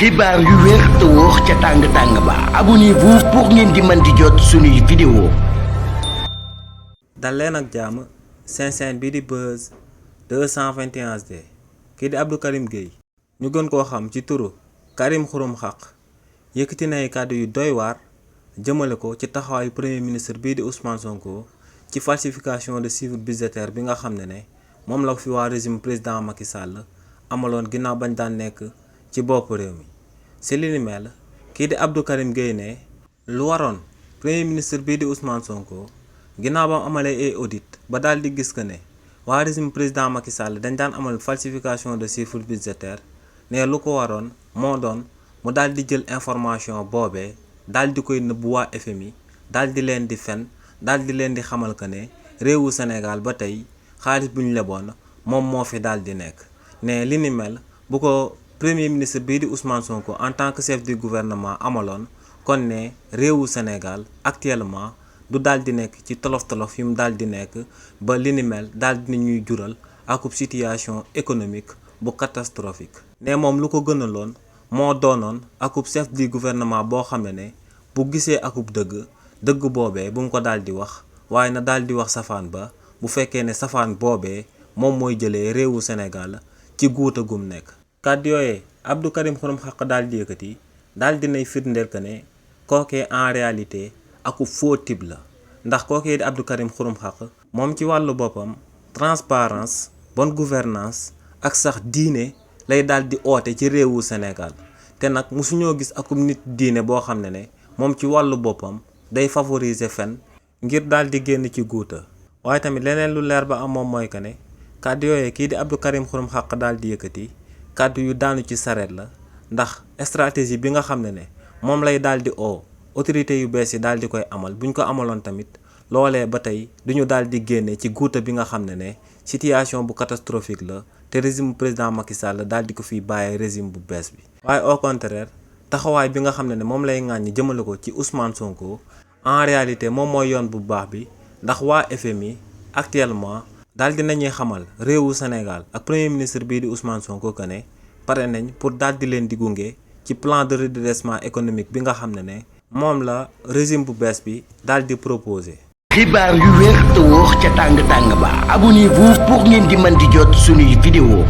xibaar yu wér te wóor ca tàng ba abonnez-vous pour ngeen di mën di jot suñuy vidéo. dal leen ak jàmm seen bi di Buzz 221HD kii di Abdou Karim Gueye ñu gën koo xam ci turu Karim Xurum Xaq yëkkati na ay kàddu yu doy waar jëmale ko ci taxawaayu premier ministre bii di Ousmane Sonko ci falsification de chiffre budgétaire bi nga xam ne moom la fi waa régime président Macky Sall amaloon ginnaaw bañ daan nekk ci bopp réew mi si li ni mel kii di Abdou Karim Gueye ne lu waroon premier ministre bii di Ousmane Sonko ginnaaw ba mu amalee ay audit ba daal di gis que ne waa régime président Macky Sall dañ daan amal falsification de chiffre budgétaire ne lu ko waroon moo doon mu daal di jël information boobee daal di koy nëbbu waa FMI daal di leen di fen daal di leen di xamal que ne réewu Sénégal ba tey xaalis bu ñu leboon moom moo fi daal di nekk ne li ni mel bu ko premier ministre bii di Ousmane Sonko en tant que chef du gouvernement amaloon kon ne réewu Sénégal actuellement du daal di nekk ci tolof-tolof yi mu daal di nekk ba li ni mel daal di ñuy jural akub situation économique bu catastrophique ne moom lu ko gënaloon moo doonoon akub chef du gouvernement boo xam ne bu gisee akub dëgg boobee bu mu ko daal di wax waaye na daal di wax safaan ba bu fekkee ne safaan boobee moom mooy jëlee réewu Sénégal ci guuta gum nekk. kàddu yooyee Abdou Karim Xurum Xaq daal di yëkkati daal di nay firndeel que ne kookee en réalité akub faux type la ndax kookee di Abdou Karim Xurum Xaq moom ci wàllu boppam transparence bonne gouvernance ak sax diine lay daal di oote ci réewu Sénégal te nag musuñoo gis akub nit diine boo xam ne moom ci wàllu boppam day favoriser fen ngir daal di génn ci guuta waaye tamit leneen lu leer ba am moom mooy que ne kàddu yooyee kii di Abdou Karim Xurum Xaq daal di yëkkati kàddu yu daanu ci sareet la ndax stratégie bi nga xam ne moom lay daal di autorité yu bees yi daal di koy amal buñ ko amaloon tamit loolee ba tey duñu daal di génne ci guuta bi nga xam ne situation bu catastrophique la te régime président Macky Sall daal di ko fiy bàyyee régime bu bees bi. waaye au contraire taxawaay bi nga xam ne moom lay ŋàññi jëmale ko ci Ousmane Sonko en réalité moom mooy yoon bu baax bi ndax waa FMI actuellement daal di nañuy xamal réewu Sénégal ak premier ministre bii di Ousmane Sonko que ne pare nañ pour daal di leen di gunge ci plan de redressement économique bi nga xam ne moom la régime bu bees bi daal di proposé. xibaar yu wér te wóor ca tàng ba abonnez-vous pour ngeen di mën di jot suñuy vidéo.